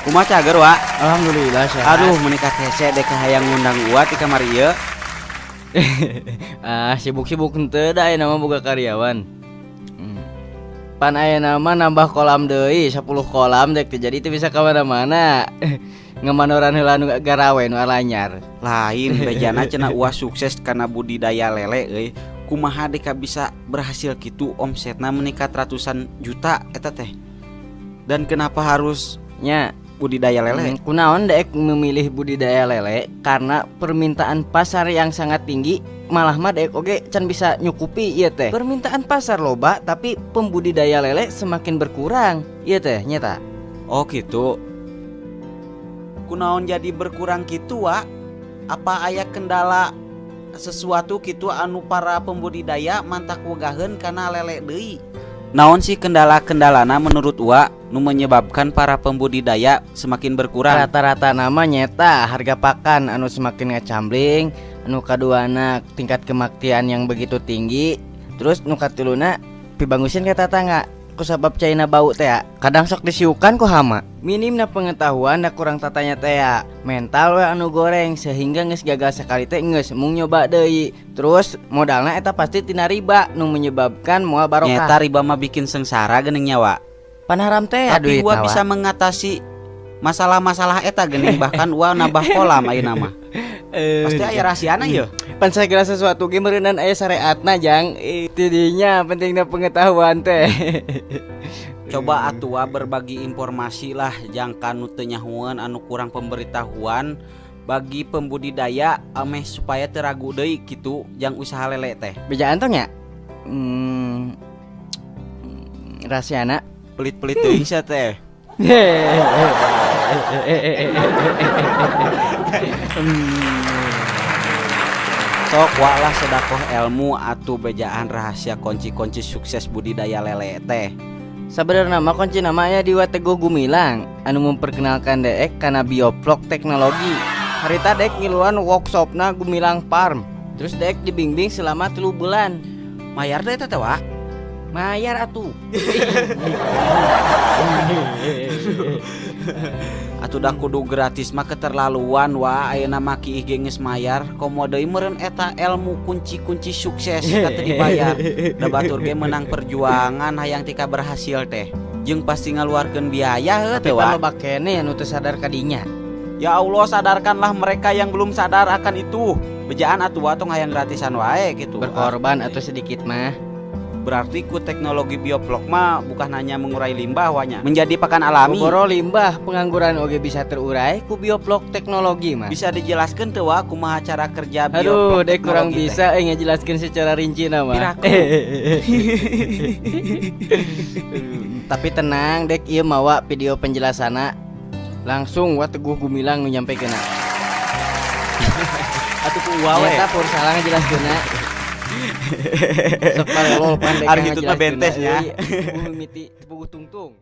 Kumaha cager, Wak? Alhamdulillah sehat. Aduh, menikah hese dek hayang ngundang gua ti kamari ieu. Ah, sibuk-sibuk henteu da ayeuna mah boga karyawan. Pan ayeuna mah nambah kolam deui, 10 kolam dek teh jadi teu bisa ka mana-mana. Ngemanoran heula nu garawe nu alanyar. Lain bejana cenah uah sukses kana budidaya lele euy. Kumaha deka bisa berhasil kitu omsetna meningkat ratusan juta eta teh. Dan kenapa harus nya budidaya lele? Kunaon dek memilih budidaya lele karena permintaan pasar yang sangat tinggi, malah mah dek oge can bisa nyukupi ieu teh. Permintaan pasar loba tapi pembudidaya lele semakin berkurang ieu teh nyata. Oh gitu. Kunaon jadi berkurang kitu, Wak? Apa aya kendala sesuatu kitu anu para pembudidaya mantak wegaheun kana lele deui? Naon sih kendala-kendalana menurut Wak nu menyebabkan para pembudidaya semakin berkurang? Rata-rata nama nyeta harga pakan anu semakin ngacambling, anu kaduana tingkat kematian yang begitu tinggi, terus nu katiluna pibangusin ka tatangga kusabab caina bau teh ya. Kadang sok disiukan ku hama. Minimna pengetahuan da kurang tatanya teh ya. Mental we anu goreng sehingga geus gagal sekali teh geus mung nyoba deui. Terus modalna eta pasti tina riba nu menyebabkan moal barokah. Nyeta riba mah bikin sengsara geuning nyawa. Pan haram teh ya tapi duit gua bisa mengatasi masalah-masalah eta geuning, bahkan gua nambah kolam ayeuna mah. Pasti aya rahasiana ieu. Pan segala sesuatu ge meureunnan aya syariatna jang. Tidinya pentingna pengetahuan teh. Coba atuh berbagi informasi lah jang kanu teu nyahoeun anu kurang pemberitahuan bagi pembudidaya ameh supaya teu ragu deui kitu jang usaha lele teh. Bejaan tong nya? Rahasiana pelit-pelit teuing sia teh. Sok walah sedakoh ilmu atuh bejaan rahasia kunci-kunci sukses budidaya lele teh. Sabenerna mah kunci namanya di Teguh Gumilang anu memperkenalkan deek kana bioflok teknologi. Harita deek ngiluan workshopna Gumilang Farm. Terus deek dibimbing selama 3 bulan. Mayar deh teh, Wak? Mayar atuh. Atuh dah kudu gratis mah keterlaluan, Wak. Ayeuna mah kiih ge geus mayar, komo deui meureun eta ilmu kunci-kunci sukses eta teu dibayar. Da batur ge menang perjuangan hayang tika berhasil teh. Jeung pasti ngaluarkeun biaya heuh teh, Wak. Tapi loba keneh anu teu sadar ka dinya. Ya Allah, sadarkanlah mereka yang belum sadar akan itu. Bejaan atuh Wak, tong hayang gratisan wae gitu. Berkorban atau sedikit mah. Berarti ku teknologi bioflok mah bukan hanya mengurai limbah wanya, menjadi pakan alami. Boro limbah pengangguran oge bisa terurai ku bioflok teknologi mah. Bisa dijelaskan teu Wak kumaha cara kerja bioflok? Aduh, dek kurang bisa ngejelaskeun secara rinci nama. Tapi tenang dek ieu mawa video penjelasanna langsung Wa Teguh Gumilang nu nyampekeunna. Atuh ku uwa we. Eta pur salah ngejelaskeunna. Sok parelol pandek Ari kitu mah bentesnya. Mimiti tepuguh tungtung.